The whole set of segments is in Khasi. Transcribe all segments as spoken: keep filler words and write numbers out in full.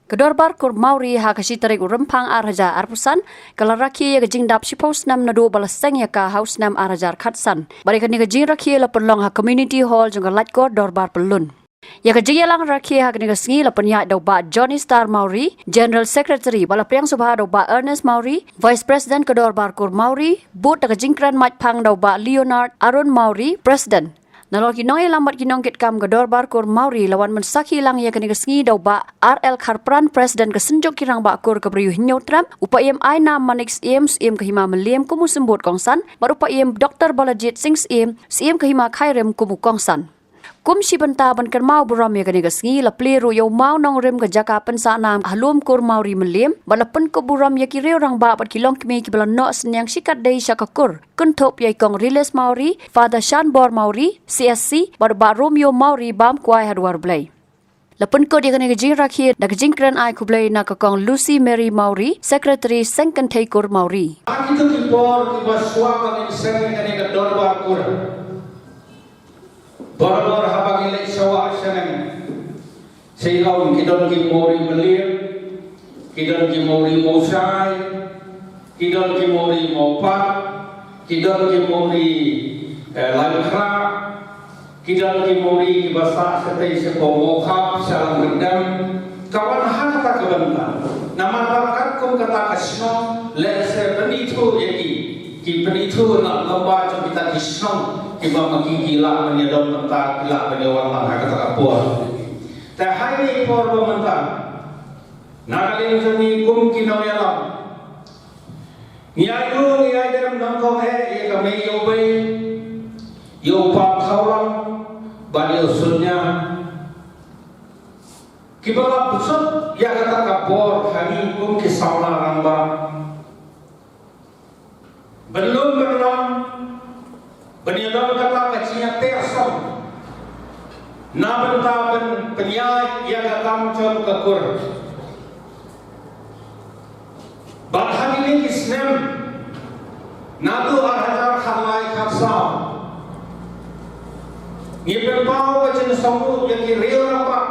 Ka Dorbar Kur Mawri ha ka shi tarik u Rymphang ar hajar arphew san ka la rakhe ïa ka jingdap shiphew snem naduh ba la seng ïa ka ha u snem ar hajar khatsan. Bad ïa kane ka jingrakhe la pynlong ha Community Hall jong ka Laitkor Dorbar Pyllun. Ïa ka jingïalang rakhe ha kane ka sngi la pynïaid da u Bah Johnny Star Mawri, General Secretary, bad la pdiang sngewbha da u Bah Ernest Mawri, Vice President ka Dorbar Kur Mawri, bud da ka jingkren maitphang da u Bah Leonard Arun Mawri, President. Nalor ki nongïalam bad ki nongkitkam ka Dorbar Kur Mawri la wan ban sakhi lang ïa kane ka sngi da u Bah R L Kharpran, President ka Synjuk ki Rangbah Kur ka Bri u Hynñiewtrep, u Paiem Ainam Manik Syiem, Syiem ka Hima Mylliem kum u symbud kongsan, bad u Paiem Doctor Balajied Singh Syiem, Syiem ka Hima Khyrim kum u kongsan. Kum shi bynta ban kynmaw burom ïa kane ka sngi, la plie ruh ïa u mawnongrim ka jaka pynsah nam ha Lum Kur Mawri Mylliem, bad la pynkup burom ïa ki riew rangbah bad ki longkmie kiba la noh synñiang shikatdei sha ka kur, kynthup ïa i Kong Riles Mawri, Father Shanbor Mawri, C S C, bad u Bah Romeo Mawri, bam kwai ha Dwar Blei. La pynkut ïa kane ka jingrakhe da ka jingkren ai khublei na ka Kong Lucy Mary Mawri, Secretary Seng Kynthei Kur Mawri. Ha kito ki por kiba shuwa ba ngin seng ïa kane ka Dorbar Kur, barabor haba ngi leit sha wah sha neng, sa ong ki don ki Mawri Mylliem, ki don ki Mawri Mawshai, ki don ki Mawri Mawpat, ki don ki Mawri, eh, Laitkhrah, ki don ki Mawri kiba sah shatei shapoh Mawkhap, sha Langkyrdem. Ka wan ha kata ka bynta. Namar ba katkum kata ka shnong, lehse pynithuh ïa ki, ki pynithuh na lymba jong kita ki shnong kiba ma ki ki lah ban ïadon bynta, ki lah ban ïawan lang ha kata ka por. Te ha kine ki por ba mynta, na ka liang jong ngi kum ki nongïalam, ngi aiti, ngi aiti nyngkong eh ïa ka Mei Ïewbei, ïa u Pap Thawlang, bad ïa u Sunia, kiba la pynshut ïa kata ka bor ha ngi kum ki samla rangbah. Ban lum ban long, ban ïadon kata ka jingïateh song na bynta ban pynïaid ïa ka kam jong ka kur. Bad ha kine ki snem, naduh ar hajar khatlai khatsaw, ngi pynpaw ka jingsngewbha ïa ki riew rangbah,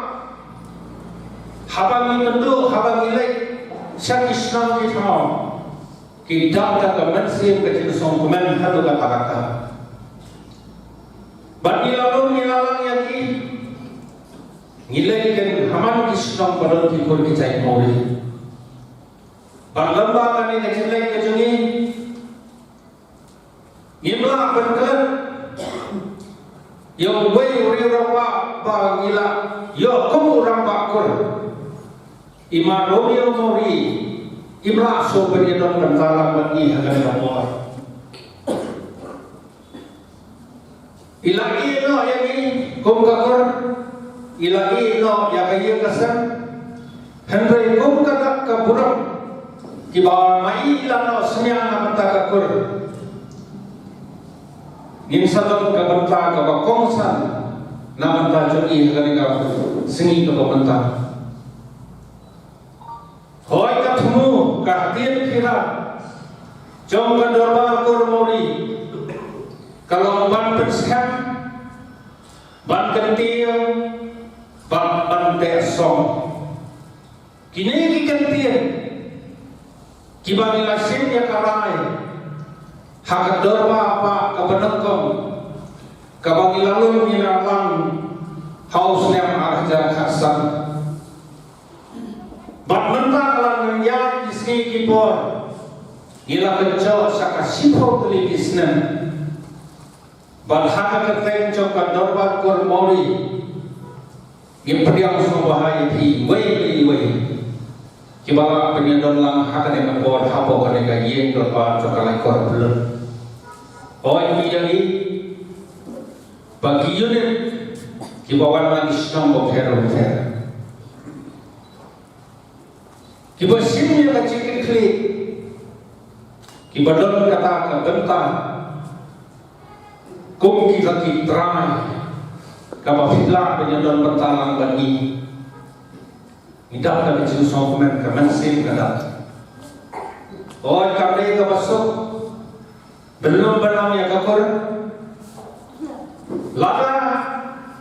haba ngi kynduh, haba ngi leit sha ki shnong ki thaw, ki dap da ka mynsiem ka jingsngewkmen haduh katta katta. Bad ngi la lum ngi la lang ïa ki, ngi leit ken ha man ki shnong ba don ki kur ki jait Mawri. Bad lem bad kane ka jingleit ka jong ngi, ngim lah ban klet ïa uwei u riew rangbah ba ngi la ïoh kum u rangbah kur. I Ma Romeo Mawri im lah shuh ban ïadon bynta lang bad ngi ha kane ka por. I la ïeh noh ïa ngi kum ka kur, i la ïeh noh ïa ka ïing ka sem. Hynrei kum ka dak ka burom kiba ma i i la noh synñiang na bynta ka kur, ngin sa don ka bynta kaba kongsan na bynta jong i ha kane ka sngi kaba mynta. Hooid, ka thmu ka ktien khira jong ka Dorbar Kur Mawri ka long ban pynskhem, ban kyntiew, ban, ban teh song. Kine ki kyntien kiba ngi la shim ïa ka rai ha ka dorbar ba kaba nyngkong kaba ngi la lum ngi la lang ha u snem ar hajar khatsan. Bad mynta ka la nang ïaid ki sngi ki por, ngi la kynjoh sha ka shiphew tylli ki snem. Bad ha ka kyrteng jong ka Dorbar Kur Mawri, ngi pdiang sngewbha ïa phi iwei pa iwei kiba lah pynïadon lang ha kane ka por hapoh kane ka ïing dorbar jong ka Laitkor Pyllun. Hooid, ngi ïa ngi ba ki unit kiba wan na ki shnong bapher bapher kiba shim ïa ka jingkitkhlieh, kiba don kata ka bynta kum kita ki trai kaba phi lah ban ïadon bynta lang bad ngi. Ngi dap da ka jingsngewkmen, ka mynsiem ka dap. Hooid, kam dei kaba suk ban lum ban long ïa ka kur. Lada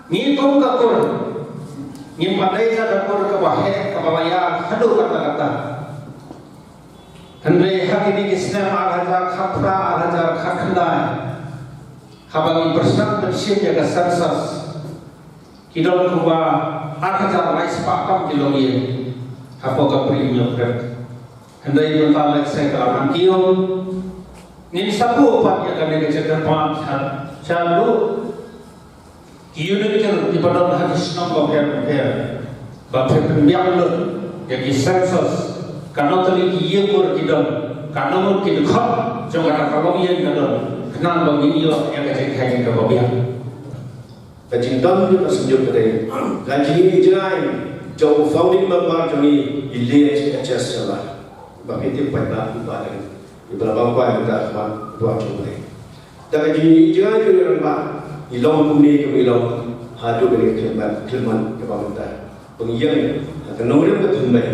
ngi kum ka kur Ngim pat dei ka dor kaba heh kaba la ïa haduh katta katta. Hynrei ha kine ki snem ar hajar khatphra, ar hajar khatkhyndai, haba ngi pyrshang ban shim ïa ka census, ki don kumba ar hajar lai spah tam ki longïing hapoh ka Bri Hynñiewtrep. Hynrei mynta lehse ka la nang kiew. Ngin sa buh pat ïa kane ka jingkyrpad sha, sha ruh ki unit ki, kiba don ha ki shnong bapher bapher, ba phin pynbiang lut ïa ki census, katno tylli ki ïingkur ki don, katno ngut ki dkhot jong kata ka longïing ka don, khnang ba ngin ïoh ïa ka jingkheiñ kaba biang. Ka jingdon jong ka Synjuk ka dei ka jingïohi jngai jong u founding member jong ngi, i Late H S Shylla. Ba phi tip paidbah u ba dang, i ba la bam bai mynta ha khmat u Trai jong U Blei. Da ka jingïohi jngai jong ngi rangbah, ngi long kumne kum ngi long haduh kane ka khyllipmat, khyllipmat kaba mynta. Ba ngin ïeng ha ka nongrim ka thymmai,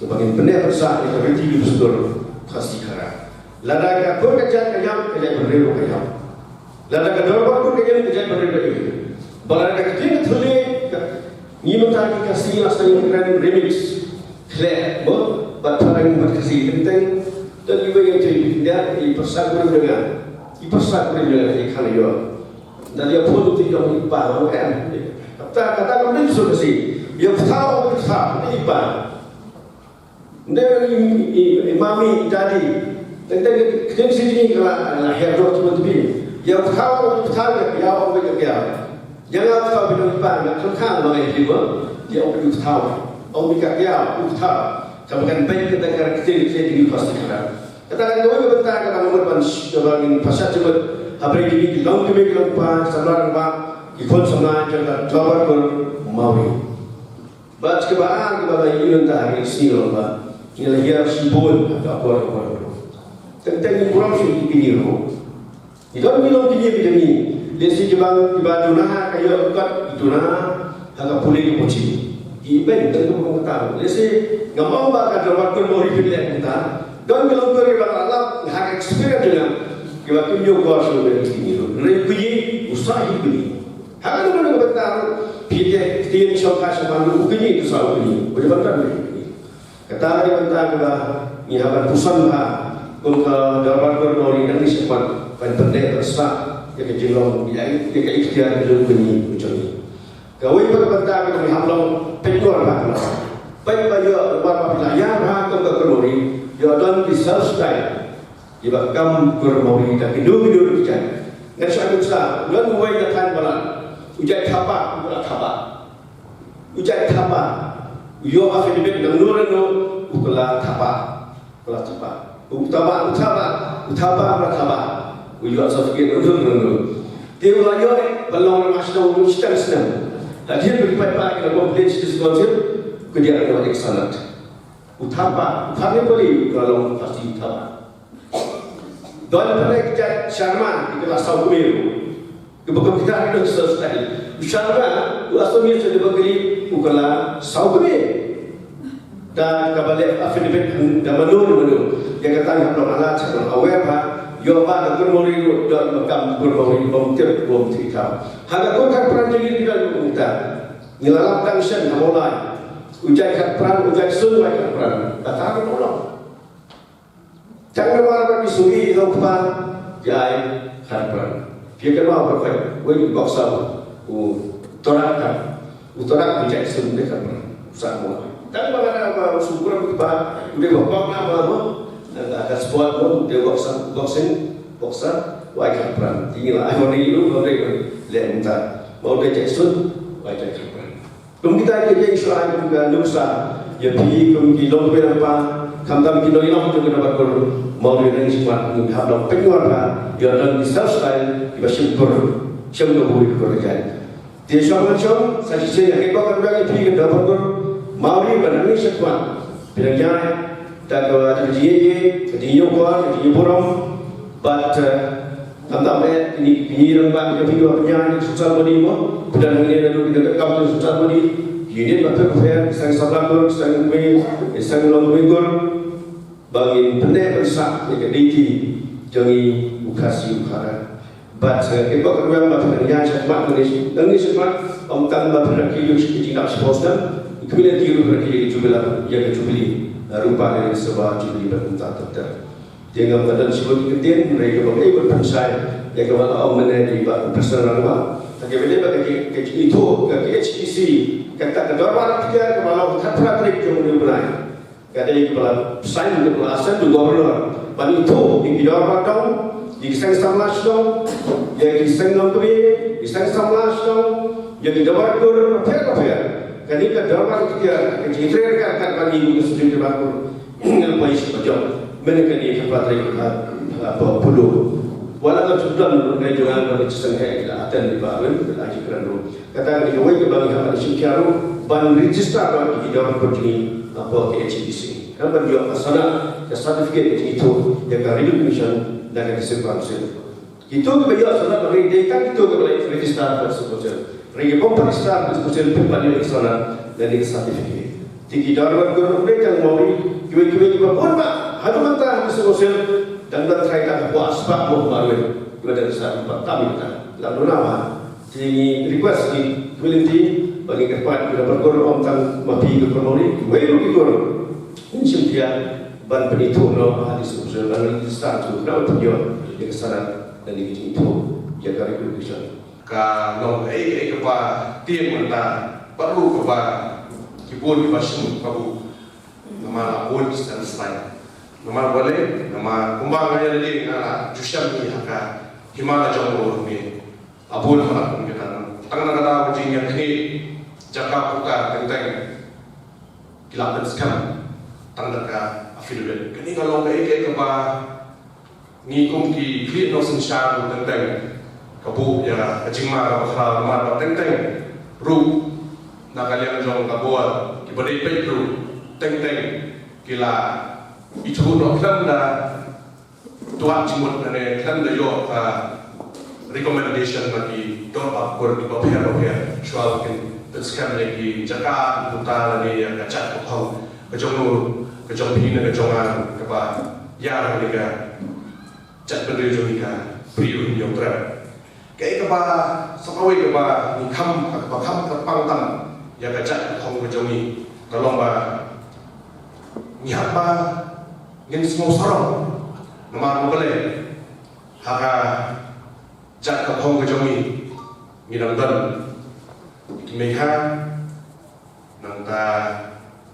ba ngin pynneh pynsah ïa ka riti ka dustur Khasi Khara. Lada ka kur ka jait ka ïap, ka jaitbynriew ruh ka ïap. Lada ka dorbar kur ka ïeng, ka jaitbynriew ka ïeng. Bad lada ka ktien ka thylliej, ka, ngi mynta ki Khasi la sdang ïa ka remix, khleh mo, bad phareng bad Khasi teng teng. Don iwei ïa ki, ïa ki pyrsa kurim jong nga, ki pyrsa kurim jong nga, ki khana ïoh. Ynda ïa phone u ti jong i pa, u em. Kata, kata ka mih sur Khasi. Ïa pyrsa, ïa pyrsa, u ti i pa. Ynda i, i, i mami, i daddy. Teng teng ka ktien Khasi jong ngi ka la, la her doh jingmut bi. Ïa u pyrsa, ïa u pyrsa, ïa u pyrsa, ïa u pyrsa. Ïa nga u pyrsa, u pyrsa, u pyrsa, ïa u pyrsa. Ïa u pyrsa, u pyrsa. Ong bi ka ïa u pyrsa. Ka ba kan beit ka teng ka ktien Khasi jong ngi Khasi Khara. Kata ka dei ka bynta kaba nga mut ban sh-, kaba ngin pyrshah jingmut. Ha pdeng jong ngi ki longkmie ki longkpa, samla rangbah, ki khun samla jong ka Dorbar Kur Mawri. Bad kaba ar kaba la ïohi mynta ha kine ki sngi long ba ngi la hiar shibun ha ka por ka por. Teng teng ngi burom sha kine ruh. Ngi don ki longkmie ki jong ngi. Lehse kiba, kiba duna ha ka ïoh kat ki duna ha ka pule ka puthi. Ki beiñ teng ka bym kata. Lehse ngam ong ba ka Dorbar Kur Mawri phi leh mynta. Don ki longkmie kiba la lap ha ka experience jong nga. Kiba kim ïoh bor sha kine ruh. Hynrei kine u sah hi kine. Haba ngi don ka bynta ruh, phi te ktien shongkai shongman ruh, u kñi, u sa u kñi, u jaban kan u kñi. Kata ka bynta kaba ngi hap ban puson bha kum ka Dorbar Kur Mawri nangne shakhmat ban pyndep pynsah ïa ka jinglong, ïa ka iktiar jong u kñi u jong ngi. Kawei pat ka bynta kaba ngi hap long peit ngor bha ka long. Peit ba ïoh, ba phi la ïa bha kum ka Kur Mawri, ïoh don ki self style. Kiba kam Kur Mawri da kino kino ruh ki jait. Ngan sa nuksa, ngan uwei na thaiñ balang. U jait Thapa, u la Thapa. U jait Thapa. U ïoh affidavit nangno nangno, u la Thapa. U la Thapa. U Thapa, u Thapa, u Thapa, u la Thapa. U ïoh certificate nangno nangno. Te u la ïoh, ba long na shnong u shiteng snem. Hadien ba ki paidbah ki la complain sha District Council, u kyndiah ïoh ek sanad. U Thapa, u Thapa Nepali, u la long Khasi Thapa. Don pynlong ki jait Sharma, ki la saw kmie ruh. Kiba kum kita ki don sa style. U Sharma, u Assamese, u Bengali, u la saw kmie. Da kaba leh affidavit da mano mano. Ïa kata ngi hap long alert, hap long aware bha. Ïoh bha da Kur Mawri ruh, ïoh makam Kur Mawri, bym tip, bym tip thaw. Ha ka Kur Khatpran jong ngi ruh kita. Ngi la lap dang shen ha Mawlai. U jait Khatpran, u jait Sun, u jait Khatpran. Kata ruh long. Tang namar ba ki suki ki long kpa, ki ai Khatpran. Phi kynmaw ba khoi, wei u Boxer, u Torak kan. U Torak u jait Sun, u dei Khatpran. U sah mo. Tang ba kata ba u Sukura u kpa, u dei ba bok na ba mo. Ka sport mo, u dei Boxer, boxing, Boxer, u ai Khatpran. Te ngi la ai mo ne, u dei, u dei, le mynta. Ba u dei jait Sun, u ai jait Khatpran. Kum kita ki jingshai kum ka nuksa, ïa phi kum ki longkmie longkpa, khamtam ki nongïalam jong ka Dorbar Kur Mawri nangne shakhmat, ngi hap long pynwar bha, ïa don ki self style kiba shim kur, shim ka buri kur ka jait. Te shong shong, sa shisien ïa ka bok ka biang ïa phi ka Dorbar Kur Mawri ba nangne shakhmat, phi dang ïaid da ka, da ka jingïeit, ka jingïeit, ka jingïeit burom, bad, eh, Tam tam eh, kine, kine rangbah, kine phi ba pynïaid ïa ka social body mo, pyndan hangne naduh kine ka kam social body, kine ba pher pher, ki seng samla kur, ki seng kmie, ki seng longkmie kur, ba ngin pyndep pynsah ïa ka deity jong ngi u Khasi u Khara. Bad eh, ïa ka ruang ba phi nang ïaid shakhmat, nang ïaid shakhmat, ym tang ba phi rakhe ïa ka jingdap shiphew snem, ïa ka community ruh rakhe ïa ka jubilee, ïa ka jubilee, eh, rupa ne sha ba jubilee bad kumta ter ter. Te ngam da don shibun ki ktien, hynrei kaba ngi bad pynshai ïa kaba la ong mynne da i Bah President Rangbah. Te kaba dei ba ka jingithuh ka K H A D C kata ka dorbar ektiar kaba long khatphra tarik jong une u bnai. Ka dei kaba la sign, kaba la assent u Governor ban ithuh ïa ki dorbar dong, ïa ki seng samla shnong, ïa ki seng nongkmie, ki seng samla shnong, ïa ki dorbar kur bapher bapher. Kane ka dorbar ektiar, ka jingtrei ka, ka ban ïa ka Supreme Dorbar Kur. Ngan poi sha ka jong. Mynne kane ka patri ka, ka, ka pulu. Wat la ka jubran ruh ka jong nga ka jingïaseng, heh, ka la attend di ba ruh, ka la jingkren ruh. Kata ka dei kawei kaba ngi hap ban shim khia ruh, ban register ba ki dei ban pynjngi, ha, hapoh K H A D C. Kan ban ïoh ka sanad, ka certificate ka jingithuh ïa ka recognition na ka District Council. Kito kiba ïoh sanad ba ri dei tang kito kiba la register bad District Council. Ri kiba ym register bad District Council pynban ïoh sanad lane certificate. Te ki dorbar kur ym dei tang Mawri, kiwei kiwei kiba bun ba haduh mynta ha District Council dang don trai tang hapoh spah mo marwei kiba dang sa kiba tam ïa ka. La duna ba. Te ngi request ngi willing te ba ngi kyrpad ki dorbar kur ym tang ma phi ki kur Mawri, kiwei ruh ki kur. Ngin shim khia ban pynithuh noh ha District Council ban register tu na u pynïoh ïa ka sanad lane ka jingithuh ïa ka recognition. Ka long kaei kaei kaba tieng mynta bad ruh kaba ki bun kiba shim kabu. Namar la bun ki stand aside. Namar balei, namar kumba nga ïa lade nga la ju shem hi ha ka hima la jong ruh hangne. La bun ha la kum kita. Tang na ka daw ka jingïakhih jaka puka teng teng ki la pynskhem tang da ka affidavit. Kane ka long kaei kaei kaba ngi kum ki khlieh nongsynshar ruh teng teng, ka buh ïa ka jingma kaba khraw namar ba teng teng ruh na ka liang jong ka bor kiba dei peit ruh teng teng ki la ithuh noh khlem da tuah jingmut lane khlem da ïoh ka recommendation na ki dorbar kur kiba pher ba pher shuwa ba kin pynskhem ïa ki jaka ki puta lane ïa ka jait ka thong ka jong u, ka jong phi ne ka jong nga kaba ïar ne ka jaitbynriew jong ngi ka Bri u Hynñiewtrep. Kaei kaba sa kawei kaba ngi kham, kaba kham kyrpang tam ïa ka jait ka thong ka jong ngi ka long ba ngi hap ba ngin sngew sarong. Namar balei, ha ka jait ka thong ka jong ngi ngi dang don ki Meitei, nangta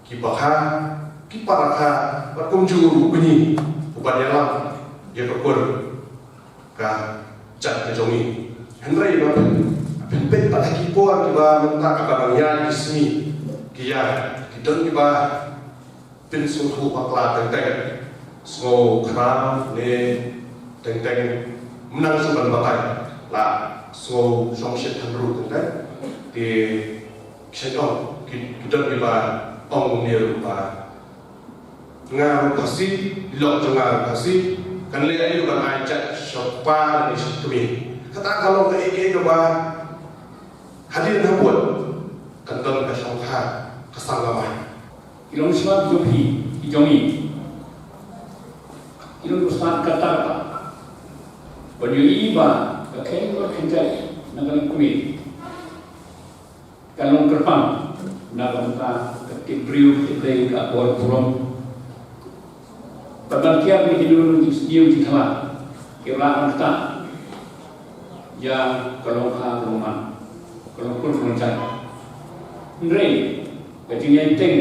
ki Bakha, ki Parakha bad kumjuh ruh u Bnyi uban ïalam ïa ka kur ka jait ka jong ngi. Hynrei ba phin, phin peit pat ha ki por kiba mynta kaba nang ïaid ki sngi ki ïaid, ki don kiba pynsngewthuh bakla teng teng. Sngew khraw ne teng teng mynta shu ban batai. La sngew shongshit hynriew teng teng. Te ki shait ong, ki, ki don kiba ong ne ruh ba nga ruh Khasi, lok jong nga ruh Khasi, kan leh aïu ban ai jait sha kpa ne sha kmie. Kata ka long kaei kaei kaba hadien habud kan don ka shongkha ka sanggamai. Ki longshuwa ki jong phi, ki jong ngi. Ki long u stad kata kata. Ban ïohi ba ka kheiñ bad kheiñ jait na ka liang kmie ka long kyrpang na ka bynta ka tip briew tip Blei ka bor burom. Bad ban kiar ïa kino kino ki sniew ki khala ki rah ryngkat ïa ka long kha ka long man, ka long kur ka long jait. Hynrei ka jingïaid teng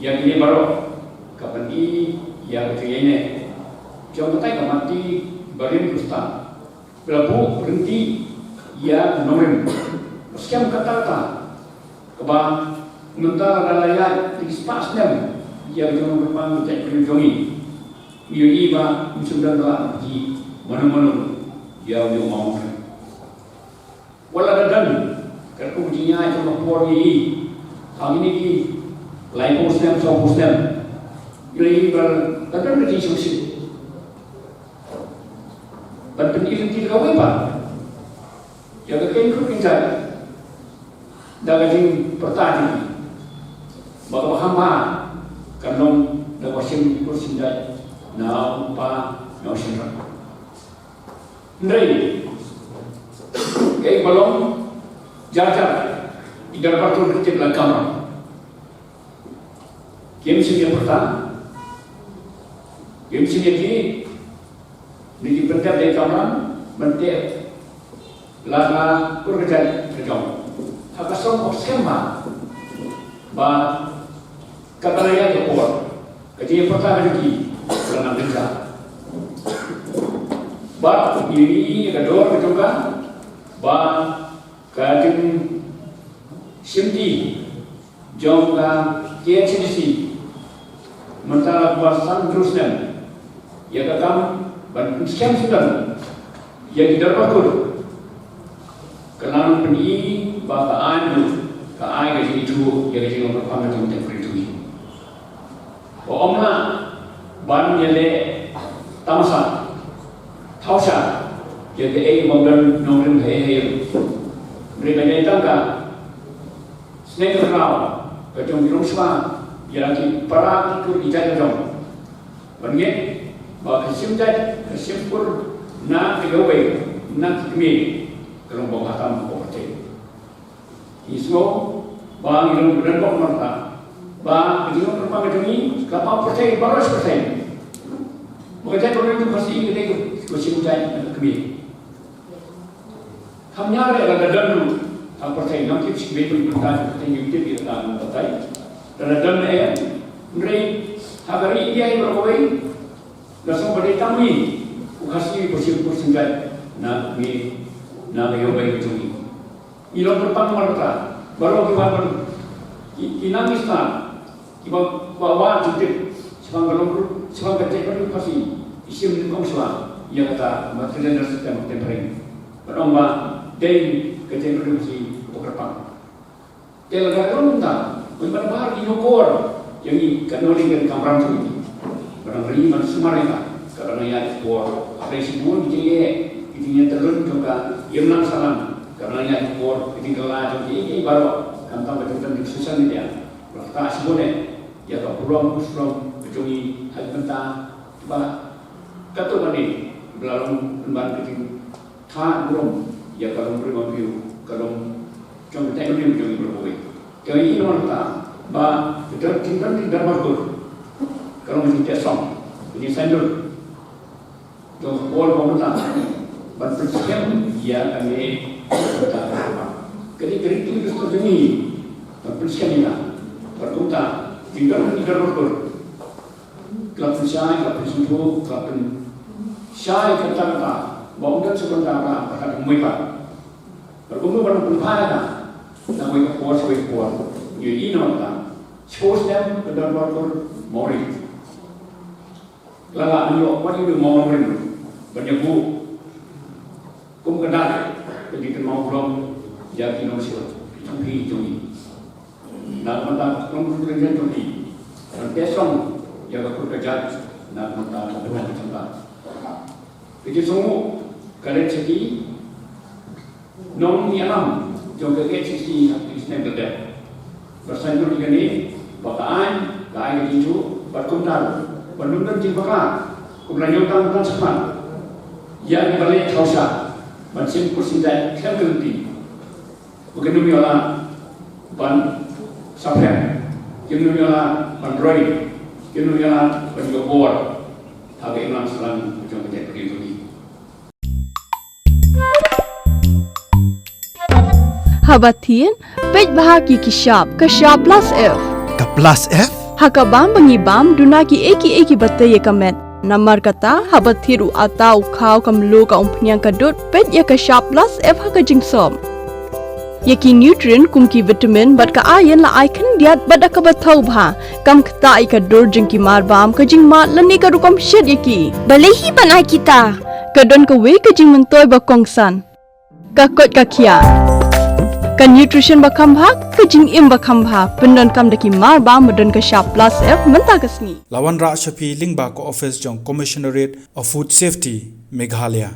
ïa kine baroh ka pyni ïa ka jingïaineh jong katai ka mati barim Khristan. Ba la buh ryntih ïa ka nongrim. Skhem kata kata kaba mynta lada la ïaid ki spah snem ïa ka jong ka bang ka jaitbynriew jong ngi, ngi ïohi ba ngim shym don la ki mano mano ïa u ïoh ma u nongrim. Wat la da don katkum ka jingïaid jong ka por ngi ïohi ha kine ki laiphew snem, sawphew snem, ngi ïohi ba la don ka jingshongshit. Ban pyni lynti da kawei pat ïa ka kynkhun kynjat da ka jingpyrta jong ki ba kaba kham bha kan long da kaba shim kur shim jait na u kpa na u shynrang. Hynrei Kaei ba long, jar jar i dorbar kur ki tip la kamram. Kim shim ïa pyrta, kim shim ïa ki, ni ki pyntep dei kamram, pyntep la ka kur ka jait ka jong. Ha ka song ok skhem ba, ba ka tang ïa ka por, ka jingpyrta ka jong ki, ka la nang rinsa. Ba ngi ïohi ïa ka dor ka jong ka, ba ka jingshimti jong ka K H A D C mynta la kumba san hynriew snem ïa ka kam ban pynskhem sngewdon ïa ki dorbar kur. Ka la nang pyni ba ka aiñ, ka ai ka jingithuh ïa ka jinglong kyrpang ka jong ka jaitbynriew jong ngi. Ba ym lah ban ïaleh tamasa, thaw sha ïa kaei bym don nongrim ha ei ha ei. Hynrei ka dei tang ka sneng ka khraw ka jong ki longshuwa ïa ki para ki kur ki jait ka jong. Ban ngeit ba ka shim jait ka shim kur na ka ïawei na ki kmie ka long ba kha tam ha ka pyrthei. Ngi sngew ba ngi long ki donbok marpa ba ka jinglong kyrpang ka jong ngi ka pang pyrthei baroh shi pyrthei. Ba ka jaitbynriew Khasi ka dei ka shim jait na ka kmie. Kham ñiar ïa lada don ruh ha pyrthei, ngam tip shi kmie pynbynta pyrthei, ngim tip ïa ka pyrthei. Lada don ne em, hynrei ha ka ri India hi baroh kawei la song ba dei tang ngi u Khasi uba shim kur shim jait na ka kmie, na ka ïawei ka jong ngi. Ngi long kyrpang marpa baroh ki wan ban ki, ki nang ki stad kiba, ba wan jingtip shaphang ka long ruh, shaphang ka jaitbynriew Khasi, ki shim nyngkong shuwa ïa kata ba ka gender system ka pyrshah. Ban ong ba dei ka jaitbynriew Khasi kaba kyrpang. Te lada ka long kumta, ban ban bar ki ïoh bor ïa ngi, katno dei ka kamram jong ngi. Ban nang ri ban sumar ïa ka, ka ban nang ïaid bor. Hynrei shibun ki jingeh, ki jingïatylli jong ka imlang sahlang, ka ban nang ïaid bor, ki jingkylla jong kiei kiei baroh, khamtam ka jingtyrwa social media. Ba ktah shibun eh ïa ka burom ka shlong ka jong ngi ha ki bynta kiba katto katne, ba la long pynban ka jing tha burom ïa ka long briew ma briew, ka long jong ka jaitbynriew jong ngi baroh kawei. Te ngi ïohi na mynta ba ka don, ka don ka dorbar kur, ka long ka jingteh song, ka jingsaindur jong ka por ba mynta ban pynskhem ïa kane ka, ka dei ka ri, ka dei ka ri jong ngi ban pynskhem ïa ka. Bad kumta jingdon ka dorbar kur, ka la pynshai, ka la pynsngewthuh, ka la pynshai kata kata ba ym don shuh kata kata ba ka dei mui pat. Bad kumno ban pynphai ka na kawei ka por sha kawei ka por. Ngi ïohi na mynta, shu snem ka dorbar kur Mawri. Ka la lah ban ïoh wat ïa u Mawri ban ïa buh kum ka dak ka jingkynmaw burom ïa ki nongshun jong phi jong ngi. Na ka bynta ka nongshun jong phi, ban teh song ïa ka kur ka jait na ka bynta ka burom ka jong ka. Ka jingsngewnguh ka leit sha ki nongïalam jong ka K H A D C ha ki snem ba dep. Ba sngewthuh ïa kane ba ka aiñ ka ai ka jingthoh bad kumta ruh ban ym don jingbakla kum la ñiewtang ban shaphang ïa kiba leh thaw sha ban shim kur shim jait khlem ka lynti. Ba kin ym ïoh lah ban saphriang, kin ym ïoh lah ban roi, kin ym ïoh lah ban ïoh bor ha ka imlang sahlang jong ka jaitbynriew jong ngi. Haba thied, peit bha ïa ki shap, ka shap plus F. Ka plus F? Ha ka bam ba ngi bam, duna kiei kiei kiba tei ïa ka met. Namar kata, haba thied u atta, u khaw, ka mluh, ka umphniang, ka dud, peit ïa ka shap plus F ha ka jingsop. Ïa ki nutrient kum ki vitamin bad ka iron la ai khyndiat bad da kaba thaw bha. Kam ktah ïa ka dur jong ki mar bam, ka jingmad lane ka rukom shet ïa ki. Balei hi ban ai kita? Ka don kawei ka jingmyntoi ba kongsan. Ka koit ka khiah. Ka nutrition ba kham bha, ka jingim ba kham bha. Pyndonkam da ki mar bam ba don ka shap plus F mynta ka sngi. La wanrah sha phi lyngba ka office jong Commissionerate of Food Safety, Meghalaya.